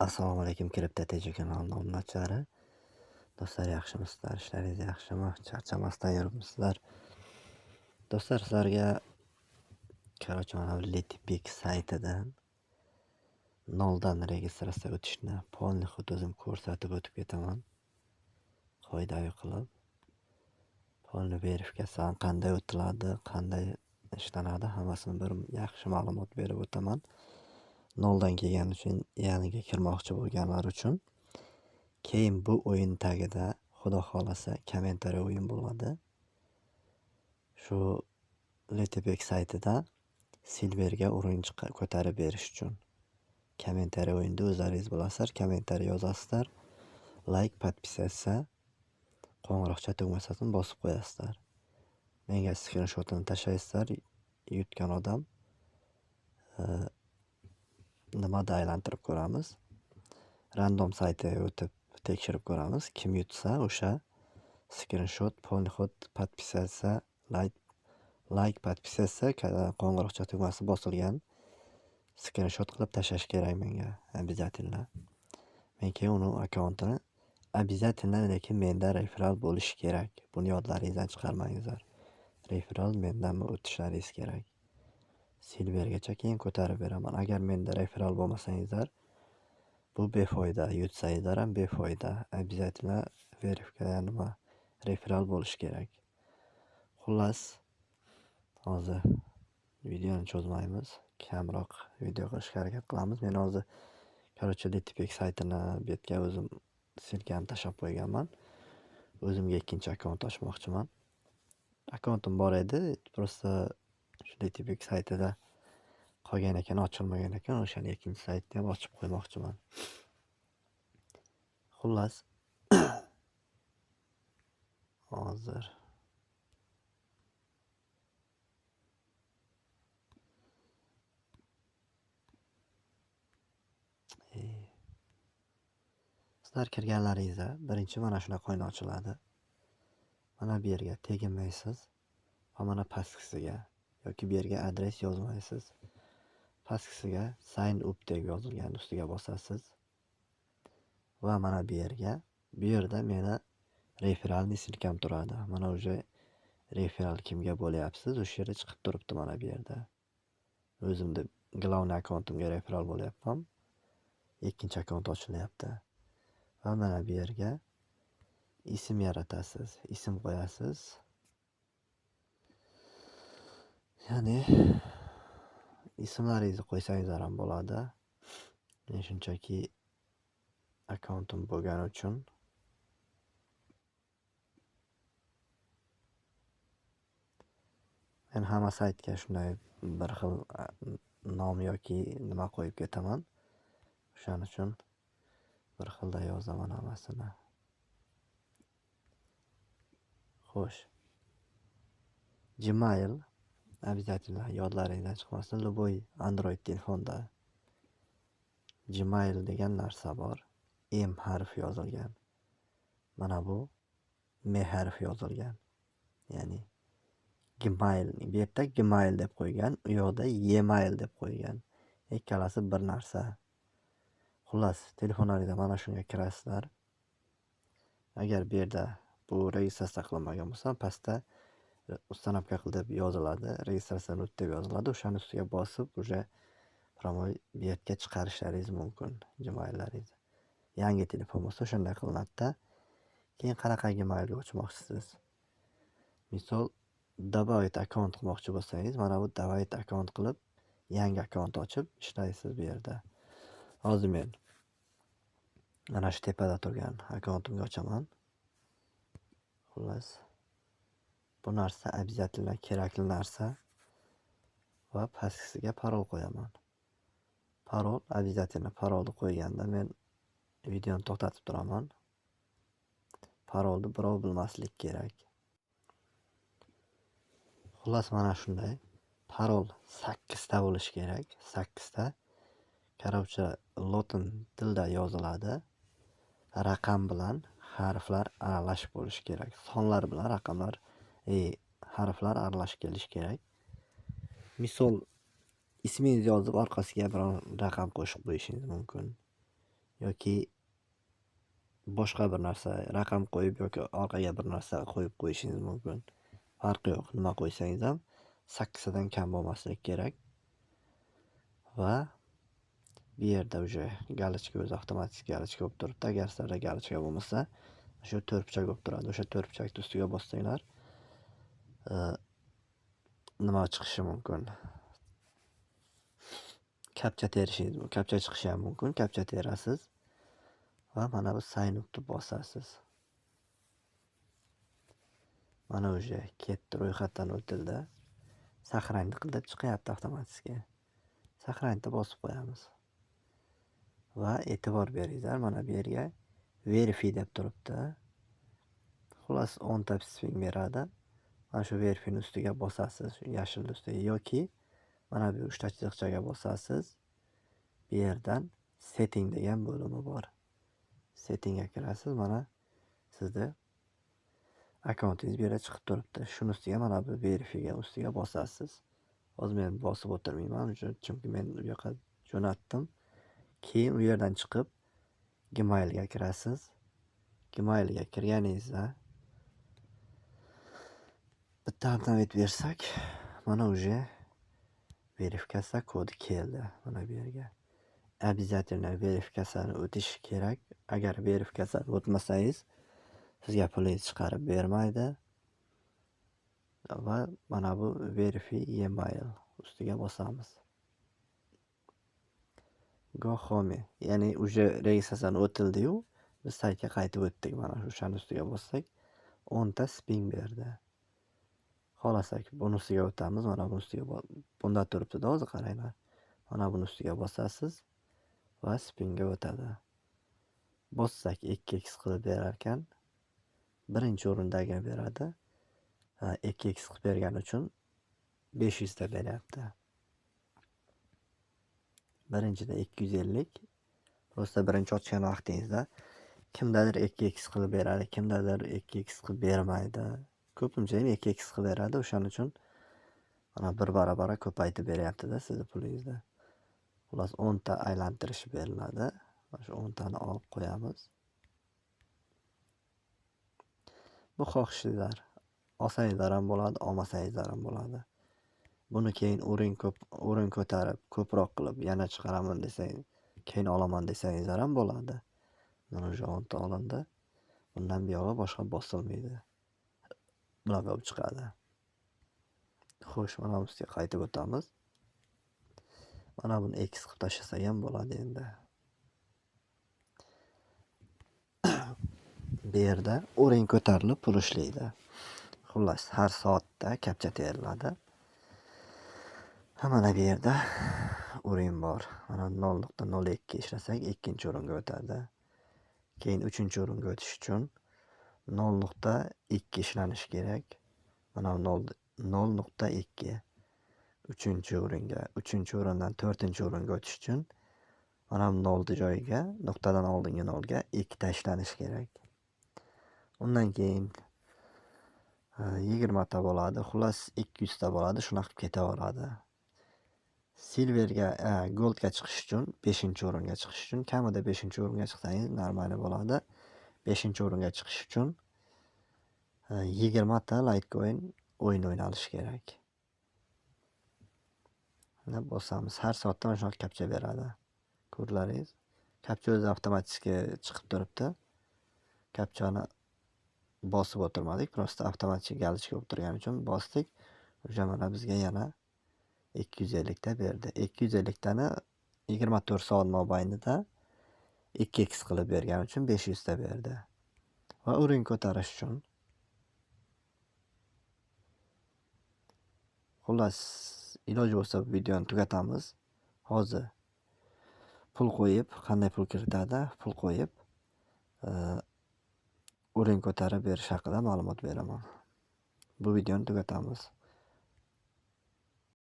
Assalomu alaykum Kripto TJ kanalining obunachilari. Do'stlar, yaxshimisizlar? Ishlaringiz yaxshimi? Charchamasdan yuribmisizlar? Do'stlar, sizlarga короче mana bu Litpik saytidan noldan registratsiya o'tishni полный xuddi o'zim ko'rsatib o'tib ketaman. Qoidaviy qilib. Полный verifikatsiyadan qanday o'tiladi, qanday ishlanadi, hammasini bir yaxshi ma'lumot berib o'taman. Noldan kelgani uchun, yangiga kirmoqchi bo'lganlar uchun. Keyin bu o'yin tagida xudo xolasa kommentariy o'yin bo'ladi. Shu Litpik saytida Silverga urinch ko'tarib berish uchun. Kommentariy o'yinda o'zlaringiz bilasizlar, kommentariy yozasizlar, like, podpisatsiya, qo'ng'iroqcha tugmasini bosib qo'yasizlar. Menga skrinshotini tashlaysizlar, yutgan odam nimada aylantirib ko'ramiz. Random saytiga o'tib tekshirib ko'ramiz. Kim yutsa o'sha skrinshot, полный ход, podpisatsiya, like, podpisatsiya, qo'ng'iroqcha tugmasi bosilgan skrinshot qilib tashlash kerak menga обязательно. Men keyin uni akkauntini обязательно, lekin menda referal bo'lishi kerak. Buni yodlaringizdan chiqarmangizlar. Referal mendan o'tishlaringiz kerak. Silvergacha keyin ko'tarib beraman. Agar menda referal bo'lmasangizlar, bu befoyda, yutsangizlar ham befoyda. Обязательно verifika nima referal bo'lishi kerak. Xullas, hozir videoni cho'zmaymiz. Kamroq video qilishga harakat qilamiz. Men hozir короче Litpik saytini bu yerga o'zim ссылка ni tashlab qo'yganman. O'zimga ikkinchi akkaunt ochmoqchiman. Akkauntim bor edi, просто shu Litpik saytida qolgan ekan, ochilmagan ekan. O'shani ikkinchi saytni ham ochib qo'ymoqchiman. Xullas, hozir sizlar kirganlaringizda birinchi mana shunaqa oyna ochiladi. Mana bu yerga teginmaysiz va mana pastkisiga yoki bu yerga adres yozmaysiz. Pastkisiga sign up deb yozilgan ustiga bosasiz. Va mana bu yerga, bu yerda meni referalniy ссылка m turadi. Mana уже referal kimga bo'lyapsiz, o'sha yerda chiqib turibdi mana bu yerda. O'zimni главный akkauntimga referal bo'lyapman. Ikkinchi akkaunt ochilyapti. Va mana bu yerga ism yaratasiz, ism qo'yasiz. Ya'ni ismlaringizni qo'ysangizlar ham bo'ladi. Men shunchaki akkauntim bo'lgani uchun men hamma saytga shunday bir xil nom yoki nima qo'yib ketaman. O'shaning uchun bir xilda yozaman hammasini. Xo'sh. Gmail обязательно yodlaringizdan chiqmasin. Любой Android telefonda Gmail degan narsa bor. M harfi yozilgan. Mana bu M harfi yozilgan. Ya'ni Gmail, bu yerda Gmail deb qo'ygan, u yoqda Email deb qo'ygan. Ikkalasi bir narsa. Xullas, telefonlaringizda mana shunga kirasizlar. Agar bu yerda bu registratsiya qilinmagan bo'lsa, pastda установка qil deb yoziladi, registratsiyadan o't deb yoziladi. O'shani ustiga bosib, уже прямой bu yerga chiqarishlaringiz mumkin Gmaillaringizni. Yangi telefon bo'lsa o'shanday qilinadi-da. Keyin qanaqa Gmailga ochmoqchisiz? Misol, добавить akkaunt qilmoqchi bo'lsangiz, mana bu добавить akkaunt qilib, yangi akkaunt ochib ishlaysiz bu yerda. Hozir men mana shu tepada turgan akkauntimga ochaman. Xullas, bu narsa обязательно kerakli narsa va pastkisiga parol qo'yaman. Parol обязательно, parolni qo'yganda men videoni to'xtatib turaman. Parolni birov bilmaslik kerak. Xullas, mana shunday. Parol 8 ta bo'lishi kerak. 8 ta. Короче, lotin tilda yoziladi. Raqam bilan harflar aralash bo'lishi kerak. Sonlar bilan raqamlar, harflar aralash kelishi kerak. Misol, ismingizni yozib orqasiga biron raqam qo'shib qo'yishingiz mumkin. Yoki boshqa bir narsa raqam qo'yib yoki orqaga bir narsa qo'yib qo'yishingiz mumkin. Farqi yo'q, nima qo'ysangiz ham 8 tadan kam bo'lmasligi kerak. Va bu yerda уже галочка o'zi avtomatik галочка bo'lib turibdi. Agar sizlarda галочка bo'lmasa, shu to'rtburchak bo'lib turadi. O'sha to'rtburchakni ustiga bossanglar, nima chiqishi mumkin? Captcha terishingiz mumkin. Captcha chiqishi ham mumkin. Captcha terasiz va mana bu sign upni bosasiz. Mana уже ketdi, ro'yxatdan o'tildi. Сохранить qil deb chiqyapti avtomatik. Сохранить bosib qo'yamiz. Va e'tibor beringlar, mana bu yerga verify deb turibdi. Xullas 10 ta spin beradi. Mana shu verifyni ustiga bosasiz, shu yashil ustiga yoki mana bu uchta chiziqchaga bosasiz. Bu yerdan setting degan bo'limi bor. Settingga kirasiz, mana sizda akkauntingiz bu yerda chiqib turibdi. Shuni ustiga mana bu verifyga ustiga bosasiz. Hozir men bosib o'tirmayman, chunki men u yoqqa jo'natdim. Keyin u yerdan chiqib Gmailga kirasiz. Gmailga kirganingizda bitta обновить bersak, mana уже verifikatsiya kodi keldi mana bu yerga. Обязательно verifikatsiyani o'tish kerak. Agar verifikatsiyani o'tmasangiz, sizga pulingizni chiqarib bermaydi. Va mana bu verify email ustiga bosamiz. Go home, ya'ni уже registratsiyadan o'tildi-yu, biz saytga qaytib o'tdik. Mana o'shani ustiga bossak, 10 ta spin berdi. Xohlasak buni ustiga o'tamiz. Mana buni ustiga, bunda turibdi-da hozir, qaranglar. Mana buni ustiga bosasiz va spinga o'tadi. Bossak 2x qilib berar ekan. Birinchi o'rindagini beradi. 2x qilib bergani uchun 500 ta beryapti. Birinchida 250. Просто birinchi ochgan vaqtingizda kimdadir 2x qilib beradi, kimdadir 2x qilib bermaydi. Ko'pincha ham 2x qilib beradi. O'shaning uchun mana bir barobar ko'paytirib beryapti-da sizni pulingizni. Xullas 10 ta aylantirish beriladi. Mana shu 10 tani olib qo'yamiz. Bu xohishinglar. Olsangizlar ham bo'ladi, olmasangizlar ham bo'ladi. Buni keyin o'rin ko'tarib, ko'proq qilib yana chiqaraman desangiz, keyin olaman desangizlar ham bo'ladi. Mana o'sha 10 ta olindi. Bundan buyog'i boshqa bosilmaydi. Bunaqa bo'lib chiqadi. Xo'sh, mana bu ustiga qaytib o'tamiz. Mana buni X qilib tashlasak ham bo'ladi endi. Bu yerda o'rin ko'tarilib pul ishlaydi. Xullas, har soatda captcha teriladi. Mana bu yerda o'rin bor. Mana 0.02 ishlasak, ikkinchi o'ringa o'tadi. Keyin uchinchi o'ringa o'tish uchun 0.2 ishlanishi kerak. Mana 0.2 uchinchi o'ringa, uchinchi o'rindan to'rtinchi o'ringa o'tish uchun mana bu nolni joyiga, nuqtadan oldingi nolga 2 ta ishlanishi kerak. Undan keyin 20 ta bo'ladi. Xullas 200 ta bo'ladi. Shunaqa qilib ketaveradi. Silverga, goldga chiqish uchun, 5-o'ringa chiqish uchun kamida 5-o'ringa chiqsangiz normal bo'ladi. 5-o'ringa chiqish uchun 20 ta Litecoin o'yin o'ynalishi kerak. Mana bosamiz. Har soatda mana shunaqa captcha beradi. Ko'rlaringiz. Captcha o'zi avtomatik chiqib turibdi. Captchani bosib o'tirmadik, просто avtomatik галочка bo'lib turgani uchun bosdik. O'sha mana bizga yana 250 ta berdi. 250 tani 24 soat mobaynida 2x qilib bergani uchun 500 ta berdi. Va o'rin ko'tarish uchun, xullas, iloji bo'lsa bu videoni tugatamiz. Hozir pul qo'yib, qanday pul kiritadi, pul qo'yib, o'rin ko'tarib berish haqida ma'lumot beraman. Bu videoni tugatamiz.